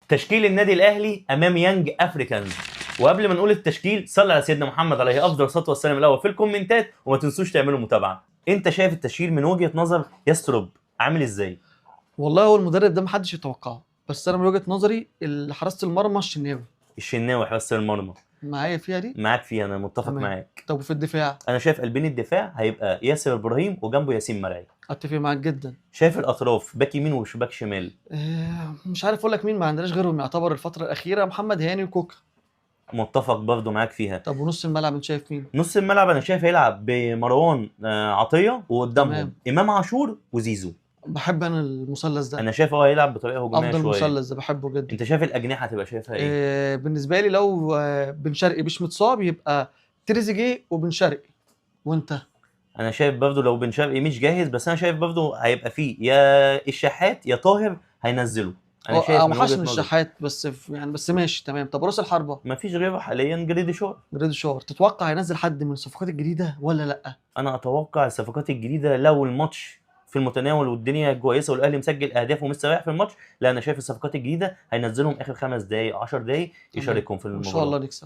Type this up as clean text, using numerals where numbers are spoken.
تشكيل النادي الاهلي امام يانج افريكانز. وقبل ما نقول التشكيل، صلي على سيدنا محمد عليه افضل الصلاة والسلام الاول في الكومنتات، وما تنسوش تعملوا متابعه. انت شايف التشكيل من وجهه نظر ياستروب عامل ازاي؟ والله هو المدرب ده محدش يتوقعه، بس انا من وجهة نظري حراسة المرمى الشناوي. الشناوي حراسة المرمى. معايا فيها دي؟ معاك فيها، انا متفق. تمام. معاك. طب وفي الدفاع؟ انا شايف قلبين الدفاع هيبقى ياسر ابراهيم وجنبه ياسين مرعي. اتفق معاك جدا. شايف الاطراف باك يمين وباك شمال؟ مش عارف اقول لك مين، ما عندناش غيرهم يعتبر الفترة الأخيرة، محمد هاني وكوكا. متفق برضه معاك فيها. طب ونص الملعب انت شايف مين؟ نص الملعب انا شايف هيلعب بمروان عطية وقدامهم تمام. امام عاشور وزيزو. بحب انا المثلث ده. انا شايف هو هيلعب بطريقة هجومية افضل شويه. مثلث ده بحبه جدا. انت شايف الاجنحة هتبقى شايفها ايه؟ بالنسبة لي لو بن شرقي مش متصاب يبقى تريزيجيه وبن شرقي، وانت؟ انا شايف برضه لو بن شرقي مش جاهز، بس انا شايف برضه هيبقى فيه يا الشحات يا طاهر هينزله. انا شايف من وجهه وحشني نظري. الشحات، بس يعني بس ماشي تمام. طب راس الحربة؟ مفيش غيره حاليا، جريديشار. جريديشار. تتوقع هينزل حد من الصفقات الجديدة ولا لا؟ انا اتوقع الصفقات الجديدة لو الماتش في المتناول والدنيا كويسة والاهلي مسجل اهداف ومستريح في الماتش، لا، انا شايف الصفقات الجديدة هينزلهم اخر 5 دقائق 10 دقائق تمام. يشاركهم في وان المباراه. شاء الله نكسب.